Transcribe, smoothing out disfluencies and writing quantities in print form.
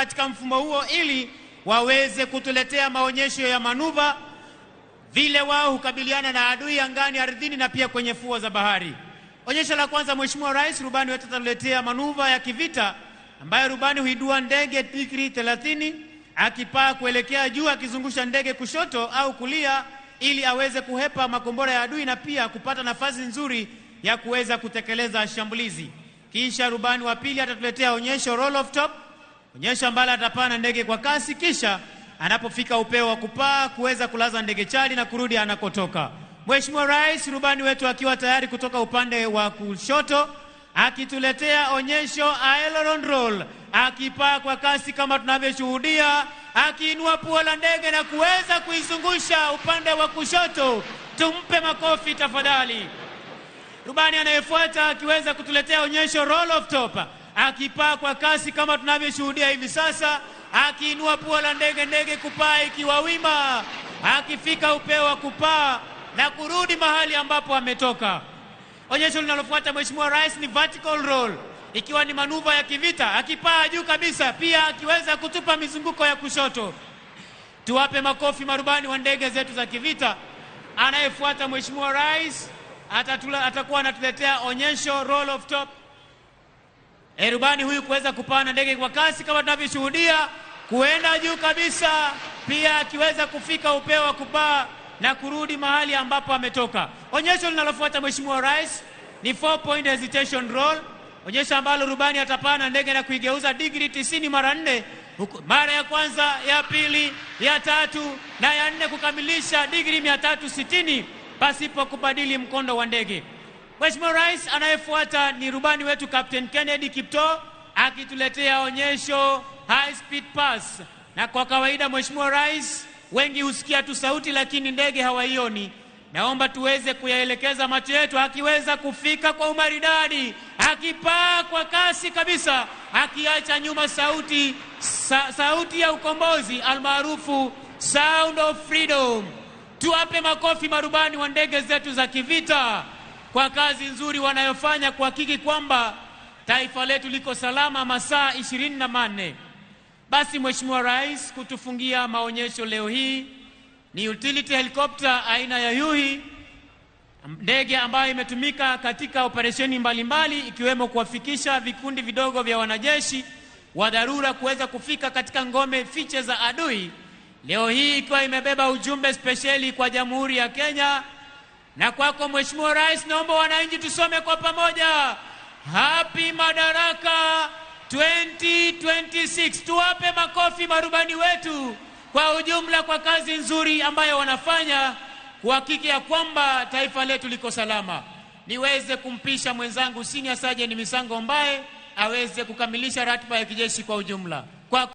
katika mfumo huo ili waweze kutuletea maonyesho ya manuva vile wao hukabiliana na adui angani, ardhini na pia kwenye fuo za bahari. Onyesho la kwanza, Mheshimiwa Rais, rubani wetu atatuletea manuva ya kivita ambayo rubani huidua ndege digrii 30 akipaa kuelekea juu akizungusha ndege kushoto au kulia ili aweze kuhepa makombora ya adui na pia kupata nafasi nzuri ya kuweza kutekeleza shambulizi. Kisha rubani wa pili atatuletea onyesho roll off top, onyesho ambalo atapaa na ndege kwa kasi, kisha anapofika upeo wa kupaa kuweza kulaza ndege chali na kurudi anakotoka. Mheshimiwa Rais, rubani wetu akiwa tayari kutoka upande wa kushoto akituletea onyesho aileron roll, akipaa kwa kasi kama tunavyoshuhudia, akiinua pua la ndege na kuweza kuizungusha upande wa kushoto. Tumpe makofi tafadhali. Rubani anayefuata akiweza kutuletea onyesho roll off top, akipaa kwa kasi kama tunavyoshuhudia hivi sasa, akiinua pua la ndege, ndege kupaa ikiwa wima, akifika upeo wa kupaa na kurudi mahali ambapo ametoka. Onyesho linalofuata, Mheshimiwa Rais, ni vertical roll, ikiwa ni manuva ya kivita, akipaa juu kabisa, pia akiweza kutupa mizunguko ya kushoto. Tuwape makofi marubani wa ndege zetu za kivita. Anayefuata, Mheshimiwa Rais, atakuwa anatuletea onyesho roll off top. Rubani huyu kuweza kupaa na ndege kwa kasi kama tunavyoshuhudia, kuenda juu kabisa, pia akiweza kufika upeo wa kupaa na kurudi mahali ambapo ametoka. Onyesho linalofuata, Mheshimiwa Rais, ni 4 point hesitation roll, onyesho ambalo rubani atapaa na ndege na kuigeuza digrii 90 mara nne, mara ya kwanza, ya pili, ya tatu na ya nne, kukamilisha digrii 360 pasipo kubadili mkondo wa ndege. Mheshimiwa Rais, anayefuata ni rubani wetu Captain Kennedy Kiptoo akituletea onyesho high speed pass. Na kwa kawaida, Mheshimiwa Rais, wengi husikia tu sauti lakini ndege hawaioni. Naomba tuweze kuyaelekeza macho yetu, akiweza kufika kwa umaridadi, akipaa kwa kasi kabisa, akiacha nyuma sauti ya ukombozi almaarufu Sound of Freedom. Tuwape makofi marubani wa ndege zetu za kivita kwa kazi nzuri wanayofanya kuhakiki kwamba taifa letu liko salama masaa 24. Basi Mheshimiwa Rais, kutufungia maonyesho leo hii ni utility helicopter aina ya Huey, ndege ambayo imetumika katika operesheni mbalimbali ikiwemo kuwafikisha vikundi vidogo vya wanajeshi wa dharura kuweza kufika katika ngome fiche za adui. Leo hii ikiwa imebeba ujumbe spesheli kwa Jamhuri ya Kenya na kwako Mheshimiwa Rais, naomba wananchi tusome kwa pamoja Happy Madaraka 2026. Tuwape makofi marubani wetu kwa ujumla kwa kazi nzuri ambayo wanafanya kuhakiki ya kwamba taifa letu liko salama. Niweze kumpisha mwenzangu Senior Sergeant Misango Mbae aweze kukamilisha ratiba ya kijeshi kwa ujumla.